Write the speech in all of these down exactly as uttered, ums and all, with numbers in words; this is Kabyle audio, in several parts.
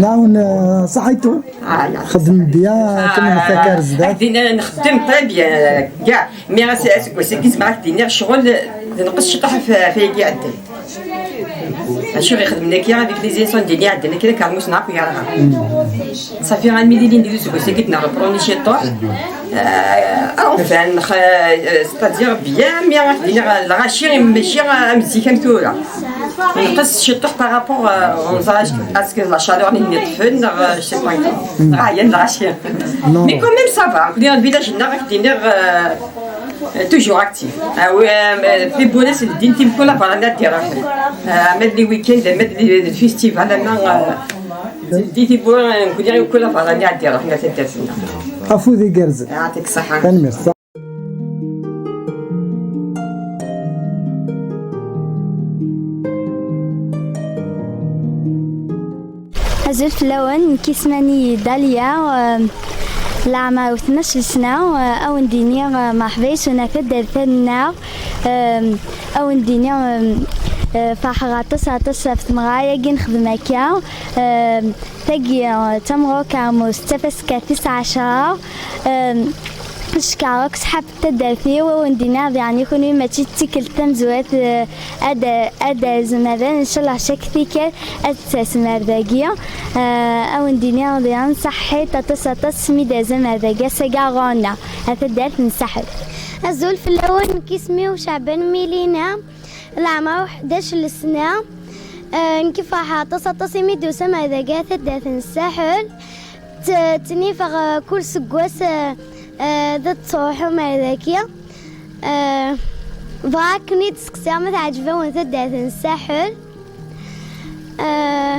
Nɛawen, eh, saḥitu. Ah, ya. Xedm bien, ah, kemmel takerza. Ad d-iniɣ nxeddem très bien, kkac. Mi as-, aseggas-agi zemreɣ ad k-d-iniɣ ccɣel tenqes ciṭuḥ ɣef, ɣef wayagi iɛeddan. Acu i ɣ-ixedmen akka avec les incendie-nni iɛeddan akka, akermus-nneɣ akk yerɣa. Safi armi d ilindi d useggas-agi d-nerreproni ciṭuḥ. Euh, enfin, euh, c'est-à-dire bien, mi ara k-d-iniɣ lɣaci mačči am zik am tura. Nqes ciṭuḥ par rapport, euh, on dirait à ce que la chaleur-nni ṭṭfen, neɣ, euh, je sais pas. Neɣ ɛyan lɣaci. Non. Mais quand même, ça va. Nekni village-nneɣ, ad k-d-iniɣ, euh, toujours actif. Ah oui, euh, tiwwura-s ldint i mkul aberrani ad d-iruḥen. Euh, ama d les week-ends, ama d les festivals, ama, euh, ldint tiwwura, euh, nekni i mkul aberrani ad d-iruḥen ar taddart-nneɣ. Afud igerrzen. Yeɛṭik ṣṣeḥḥa. Tanemmirt. Azul fell-awen, nekk isem-iw Daliya, em, leɛmer-iw tnac sna, eh, ad wen-d-iniɣ, eh, merḥba yes-wen ɣer taddart-nneɣ, em, ad wen-d-iniɣ, em, eh, ferḥeɣ aṭas, aṭas ɣef tmeɣra-agi nexdem akka, em, tagi, eh, d tameɣra ukermus, d tafaska tis ɛecra, em, Cekkeṛ akk ṣṣḥab n taddart-iw, ad wen-d-iniɣ diɣen i kunwi mačči d tikkelt tamezwarut, eh, ad, ad d-terzem ar da, ncalleh cak tikkal ad d-tasem ar dagi. Eh, ad wen-d-iniɣ diɣen saḥḥit aṭas aṭas mi d-terzem ar dagi ass-agi ɣur-neɣ, ar taddart n Saḥel. Azul fell-awen, nekk isem-iw Ceɛban Milina, leɛmer-iw ḥdac n sna. Eh, nekk ferḥeɣ aṭas aṭas imi d-tusam ar dagi ar taddart n Saḥel. T-, ttnifeɣ, eh, kul seggas, eh, eh, d ttruḥum ar dagi. Eh, bɣiɣ ad ken-id-seqsiɣ ma teɛǧeb-awen taddart n Saḥel. Eh,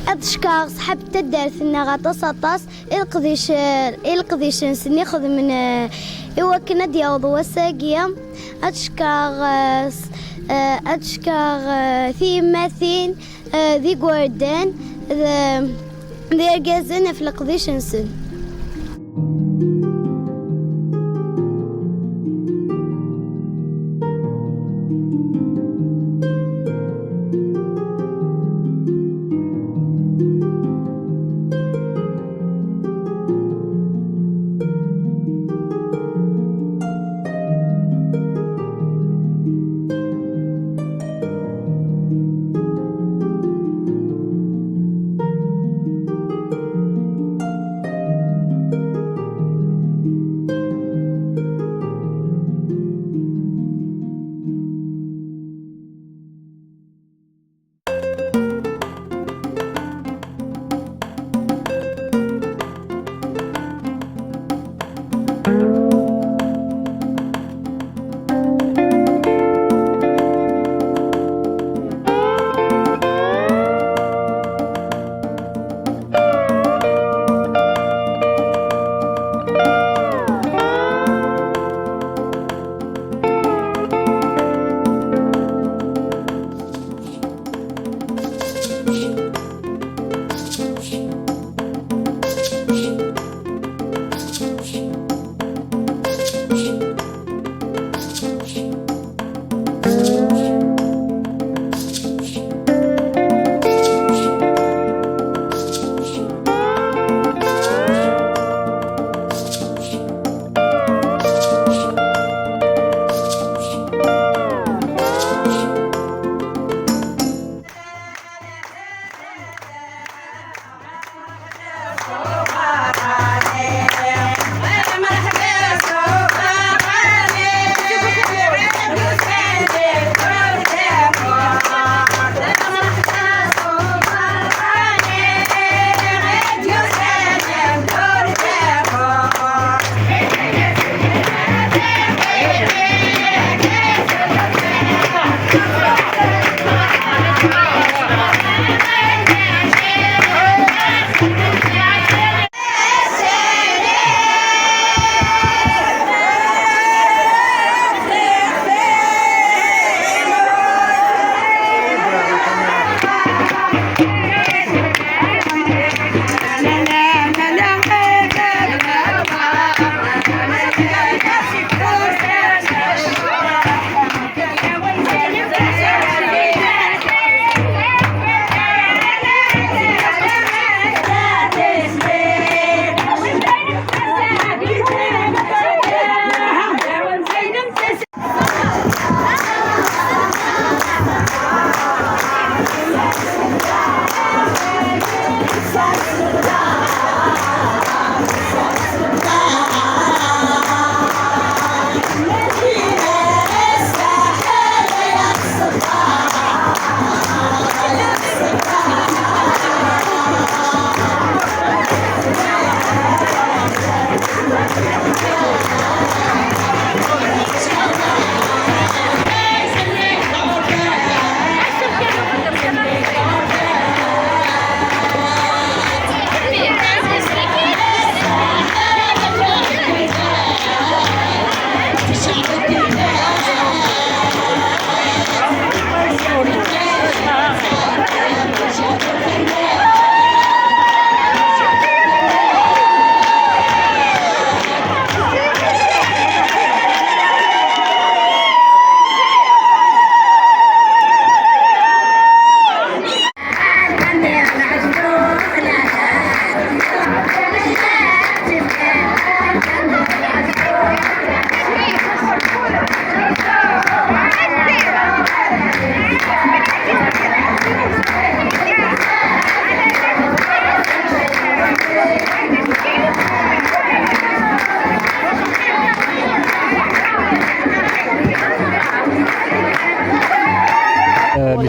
ad cekkreɣ ṣṣḥab n taddart-nneɣ aṭas aṭas i leqdic, eh, i leqdic-nsen i xedmen, eh, i wakken ad d-yaweḍ wass-agi. Ad cekkreɣ, eh, s-, eh, ad cekkreɣ, eh, tiyemmatin, eh, d igerdan, d, d irgazen ɣef leqdic-nsen.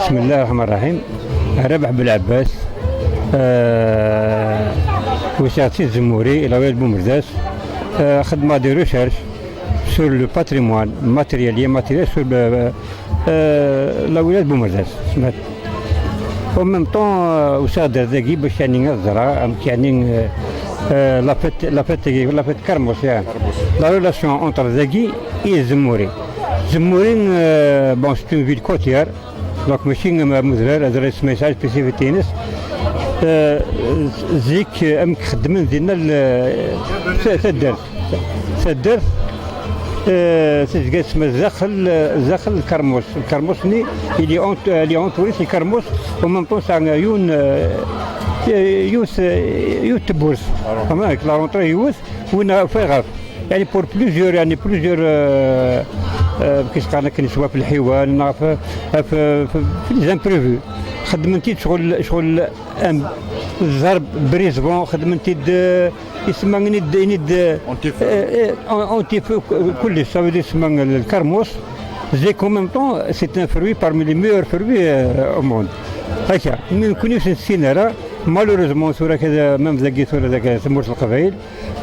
بسم الله الرحمن الرحيم. Rabeḥ Belɛebbas, euh, وسعتي الزموري، la wilaya n Bumerdas. Euh, خدمة des recherches sur le patrimoine matériel et immatériel sur le, euh, la wilaya n Bumerdas. En même temps, euh, وسعت داكي باش يعني نزرع، أم يعني، euh, euh, la fête, la fête, la fête Kermos, يعني. La relation entre داكي et الزموري. الزموري, euh, bon, c'est une ville côtière. Donc ماشي م-, مدرار, هذا راه ما يسعاش spécificité-ines. آه، zik, آه، أم خدمن دينا ال-, ت-, تدرت. تدرت, آه, تزقى تسمى داخل, داخل الكرموس. الكرموس ني, il est ent-, il est entouré, c'est الكرموس, en même temps, c'est un, يون, آه, يوث, يوث تبورث. فهمت؟ La rentrée يوث, وين فيغاف. يعني pour plusieurs, يعني plusieurs, آه, آه, كيسقانا كان سواء في الحيوان, في, في, في, في les imprévus. خدمتي شغل, شغل أم, الضرب, بريزفون, خدمتي د-, يسمى نيد, نيد, Anti-feu. آه, آه, anti-feu, ك-, كلش, ça veut dire يسمى الكرموس. Zik, en même temps, c'est un fruit parmi les meilleurs fruits, euh, au monde. هكا, من كل يوسف السينارة, malheureusement, ثورة كذا, même ذاك ثورة ذاك ثمورة القبائل.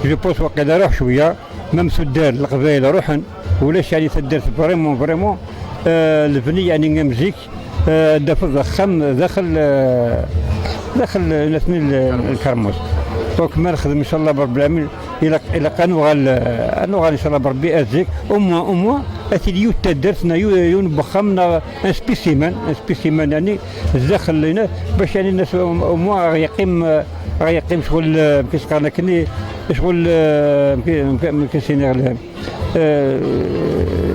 Je pense واقيلا راح شوية, même سدان القبائل روحن, ولاش يعني تدرت vraiment, vraiment, آه, البني يعني مزيك, آه, دافض خم داخل, آه, داخل نثني ال-, الكرموس. Donc ما نخدم إن شاء الله برب العالمين, إلا, إلا قانو غال, آه, أنو غال إن شاء الله بربي أزيك, au moins, au moins, أتي اليوت تدرتنا يو-, يون بخمنا un spécimen, un spécimen يعني داخل لنا, باش يعني الناس au moins غيقيم, آه, غيقيم شغل, آه, كيسقانا كني شغل, آه, كي, كي, كي سينيغ ال-, آه,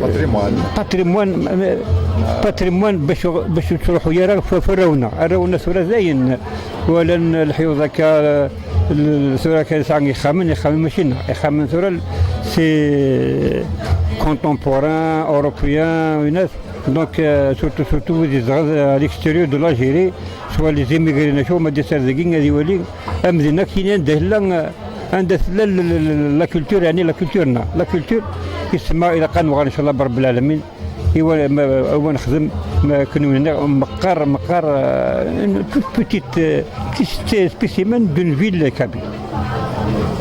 Patrimoine. Patrimoine, آه, patrimoine باش, باش تروحوا يا راه ف-, فراونا, راونا ثورة زين, ولا ن-, الحيوض هكا, آه, ال-، ثورة كان ساعة يخمن, يخمن ماشي لنا, يخمن ثورة ال-, c'est contemporain, européen, une Donc, euh, surtout, surtout, vous êtes à l'extérieur de l'Algérie, soit les immigrés, نشوف ما دير سردقين هذه ولي, أمدينا كاين عندها لا, عندها لا, لا, لا, لا, la culture, يعني la culture, نا, la culture, يسمى إلى قان وغان إن شاء الله برب العالمين. إيوا, ما, إيوا نخدم, ما كنا هنا مقر, مقر, euh, une toute petite, euh, petit spécimen d'une ville kabyle.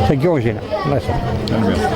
C'est Georgina. الله يسلمك.